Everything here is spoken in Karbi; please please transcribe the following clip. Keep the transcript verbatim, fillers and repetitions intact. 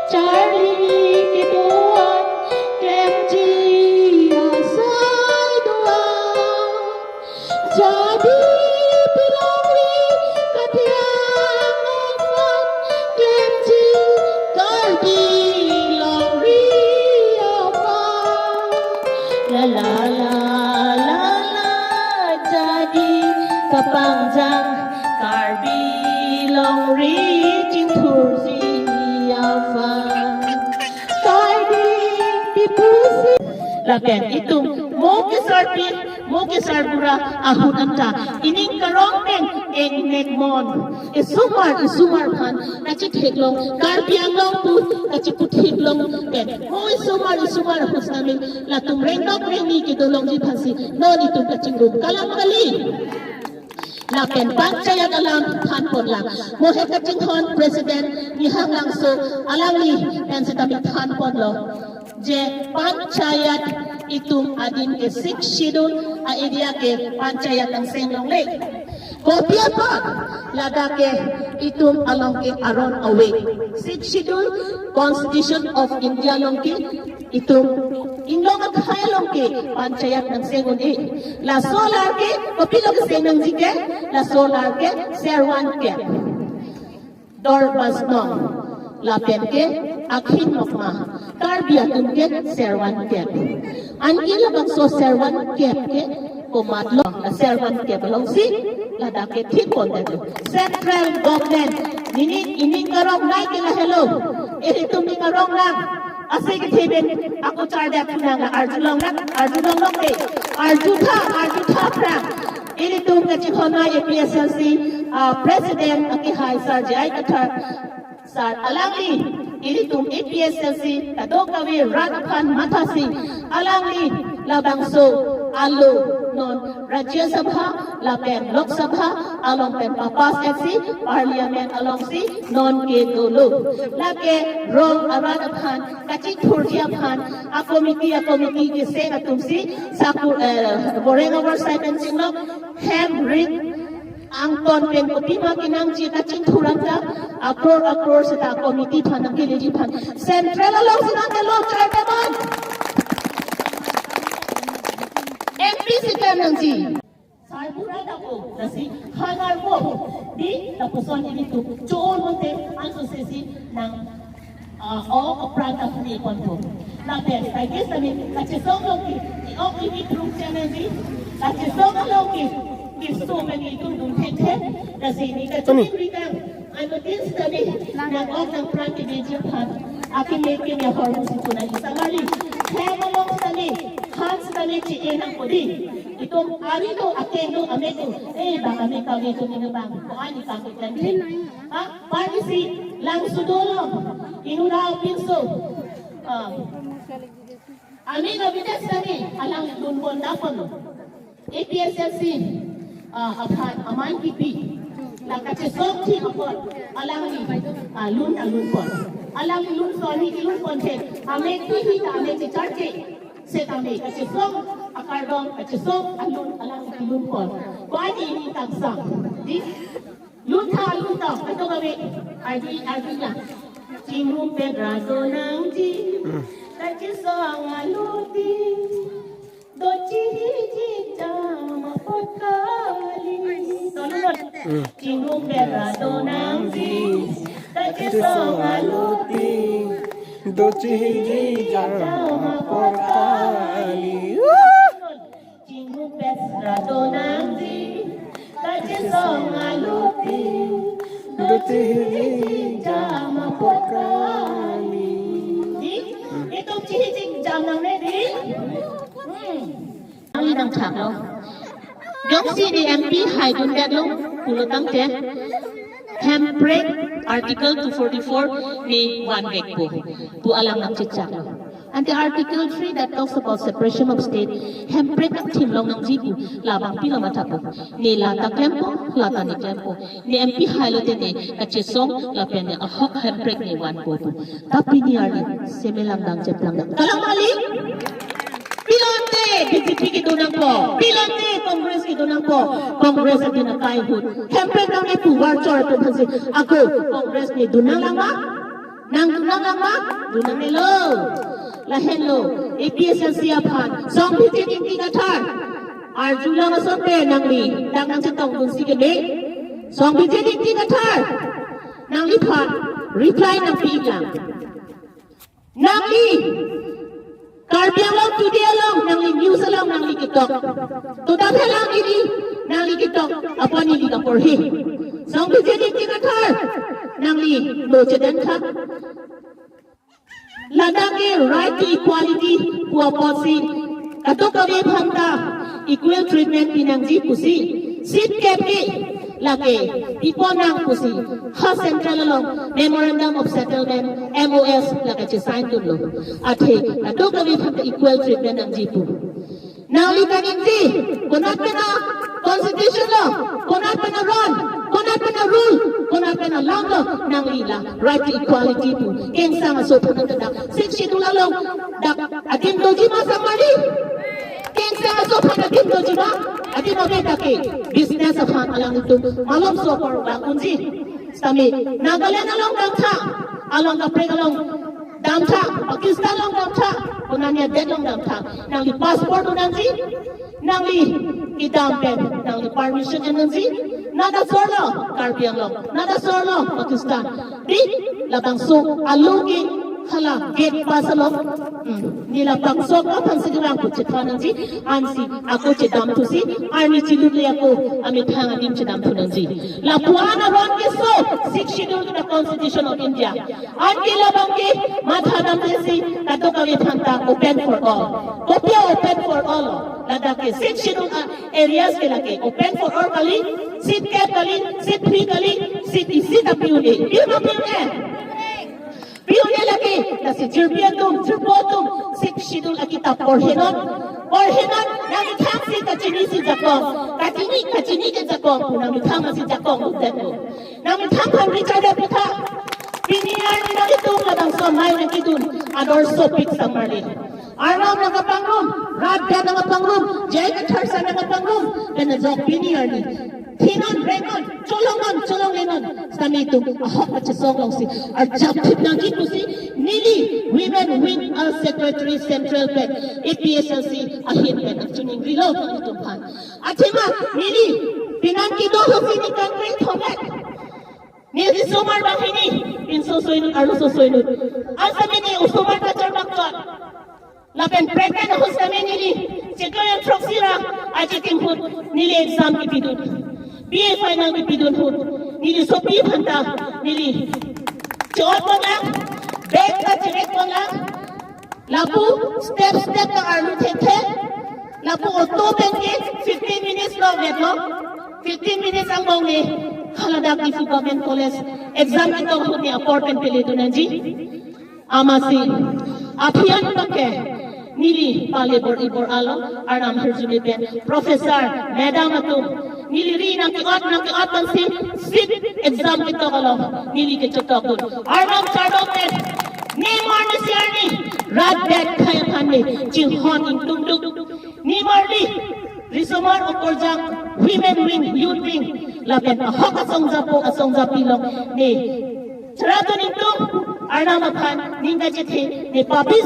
Charli kedo-an klemji asai do-an. Jadi pilongri kathiang aphan klemji Karbi longri aphan. La la la la la, jadi kapangjang Karbi longri chingthurji aphan. Karbi pipusi. Lapen itum mo kesarpi, mo kesarbura ahut anta ining karong pen ingnek mon, isomar isomar aphan kachitheklong, Karbi Anglong pu kachiputheklong pen mo isomar isomar ahut sitame latum rengdok rengni kedolongji aphansi non itum kachingrum, kalang kali. Lapen panchayat alam thanponlang. Mo he kachinghon President Nihang Langso alangli pen sitame thanponlo, je panchayat itum adim ke Sixth Schedule a-area ke panchayat angseng longle. Kopi apot? Ladak ke itum along ke aron ave. Sixth Schedule Constitution of India along ke itum inglong akhai along ke panchayat angseng un-e. Laso alar ke kopilo keseng nangji ke? Laso alar ke servan kep, Dorbasnong, lapen ke Akhin Nokma, Karbi atum ke servan kep. Anke labangso servan kep ke komatlo? La servan kep alongsi ladak ke thikpondetlo. Central government, nini ining karong nai ke lahelo. Ilitum ning karong nang. Ase kethe pen ako chardet thu nang, arjulong nang, arjulong nang de. Arjutha, arjutha prang. Ilitum kachihonai A P S L C, ah, President akehai Sir J I Kathar sir alangli ilitum A P S L C kadokave rat aphan mathasi alangli labangso alo non Rajya Sabha lapen Lok Sabha along pen papass-etsi Parliament alongsi non ke dolo. Lake rong arat aphan kachithurji aphan a-committee, a-committee keseng atumsi saku, eh, boreng avar sai pen chinglok, hem rit angton pen kopima kenangji kachingthur anta, a-crore a-crore seta committee aphan nangkeleji aphan. Central alongsi nangkelo, chai pemon. M P si klem nangji. Sarbura tapo, lasi hangar po. Di, lapuson ilitum cho-un lote, anso sesi nang, ah, o apran ta puni ponpo. Lapen, kaike sami, kachesong along ke, i-ok imi thrum channel di, kachesong along ke, kiso mani itum dun thek thek, lasi ni kachesong Tony. Bikang, ano din sami, nang-ok nangpran kebeji aphan, akimi kimi ahormu si tunai samali, hem along sami, han sami chi-e nangpo di. Itum ari do, akeng do, amek do, eh, bang amek kave itum ini bang, ko-an ni kave klem. Ha? Parisi Langso dolo, inut apinso. Ah. Amin abides kami, alang lun pon dapon. A P S L C, ah, aphan aman kipi. La kachesong thik apot, alangli, ah, lun, ah, lun pon. Alangli lun pon, ni lun pon the. Amek kihi ta amek chicharche. Setame kachesong akardom, kachesong alun, alangli lun pon. Ko-an ni ini kangsam. Di? Lun tha, lun tha, kadokave, ardi, ardi ya. Chingrum pet ra do nangji, kachesong alun ti, do chihiji jam apot kali. Tolunot. Chingrum pet ra do nangji, kachesong alun ti, do chihiji jam apot kali. Chingrum pet ra do nangji, kachesong alun ti, do chihiji jam apot kali. Di, itum chihiji jam nangne di. Hmm. Ang inang thaklo. Jongsi ne M P haidundetlo pulo tangte, hemprek Article two forty-four ne vanvekpo pu alang nangchechaklo. Ante Article three that talks about separation of state, hemprek nangthim long nangji pu labang pilo mathapo. Ne lata klempo, lata ne klempo. Ne M P hailote ne kachesong lapen ne ahok hemprek ne vanpo pu. Tapi ne arni semelang dang cheplang dang. Kalang mali? Pilote B J P kedo nangpo, pilote Congress kedo nangpo. Congress adin akai ahut hemprek nangnepu, varchor atum aphansi. Ako Congress ne dun nanglang ma? Nang dun nang ma, dun nangnelo. Lahenlo, A P H L C aphan Song Bijit Ingti Kathar arjulang asonte nangli dak nangchetongdunsi keme. Song Bijit Ingti Kathar, nangliphan reply nangpi lang. Nangli Karbi Anglong Today along, nangli news along nangli ketok. To daphelang ili nangli ketok apot neli kaporhe. Song Bijit Ingti Kathar, nangli lo chedan kha. Ladak ke right to equality pu apotsi kadokave aphanta equal treatment pinangji pusi, seat kep ke lake pipon nang pusi, ha central along Memorandum of Settlement, M O S, lake chesign dunlo. Athe kadokave aphanta equal treatment nangji pu. Nangli kaningje, konat pen a constitution lo, konat pen a ron, konat pen a rule, konat pen a lam lo, nangli la right to equality pu. Kengsang aso aphan dak Sixth Schedule along dak adim doji ma Samarli? Kengsang aso aphan adim doji ma? Adim ave, dak ke business aphan alanglitum malomso apor bang unji. Sitame Nagaland along damtha, along kaprek along damtha, Pakistan along damtha, konatne adet along damtha. Nangli passport un nangji, nangli kedam pen nangli permission en nangji. Nat asor lo Karbi Anglong, nat asor lo Pakistan. Di labangso alo ke hala gate pass along, hmm, ne labangso kaphan si kerang pu chethan nangji, ansi ako chedamthusi, arni chilut le ako amethang adim chedamthu nangji. Lapu-an aron keso, Sixth Schedule to the Constitution of India. Anke labang ke matha damtesi kadokave aphanta open for all. Kopi a open for all? Ladak ke Sixth Schedule, ah, areas ke lake open for all kali, seat kep kali, seat free kali, seat isi ta pi-un-e. Pi-un ma pi-un-e? Pi-un-e lake. Lasi jirpi atum, jirpo atum, Sixth Schedule akitap porhenon. Porhenon, nangli thangsi kachinisi jakong. Kachini, kachini ke jakong pu nangli thangsi jakong udet ko. Nangli thang aphan recharge pu tha. Pini arni nanglitum labangso amei nangkedun ador sopik Samarli. Arnam nangkapangrum, rat det nangkapangrum, J I Kathar sir nangkapangrum, pen ajok pini arni thinon, rengnon, cholongnon, cholonglenon. Sitame itum ahok kachesong alongsi arjapthip nangji pusi neli Women Wing a Secretary Central pen A P H L C ahin pen nangchiningrilo itum aphan. Athema neli pinan kedo ahutsi ne kangkreng thomvek. Ne risomar banghini, pinso soi inut, arloso soi inut. An sitame ne osomar kachar bangchot. Lapen pregnant ahut sitame neli chiklo jon throksi ra ajikim ahut neli exam kepidun. B A final kepidun ahut neli sopi aphanta neli che-otpon lang, bag ta chevekpon lang. Lapu step step ta arlu thekthe. Lapu auto pen ke fifteen minutes lo vetlo. Fifteen minutes angbong ne haladak Diphu Government College exam ketok ahut ne apor pen peledun nangji. Amatsi aphi an abang ke neli pale bor-i bor-a along arnam hirjume pen professor, madam atum, neli ri nangke-ot nangke-ot abangsi seat exam ketok along neli kechetokdun. Arnam chardom pen nimar ne si arni rat det khei aphan ne chinghon ingtungduk. Nimarli risomar okorjang, women wing, youth wing, lapen ahok asong japo asong japi along ne chardom ingtung, arnam aphan ning kachethe ne papi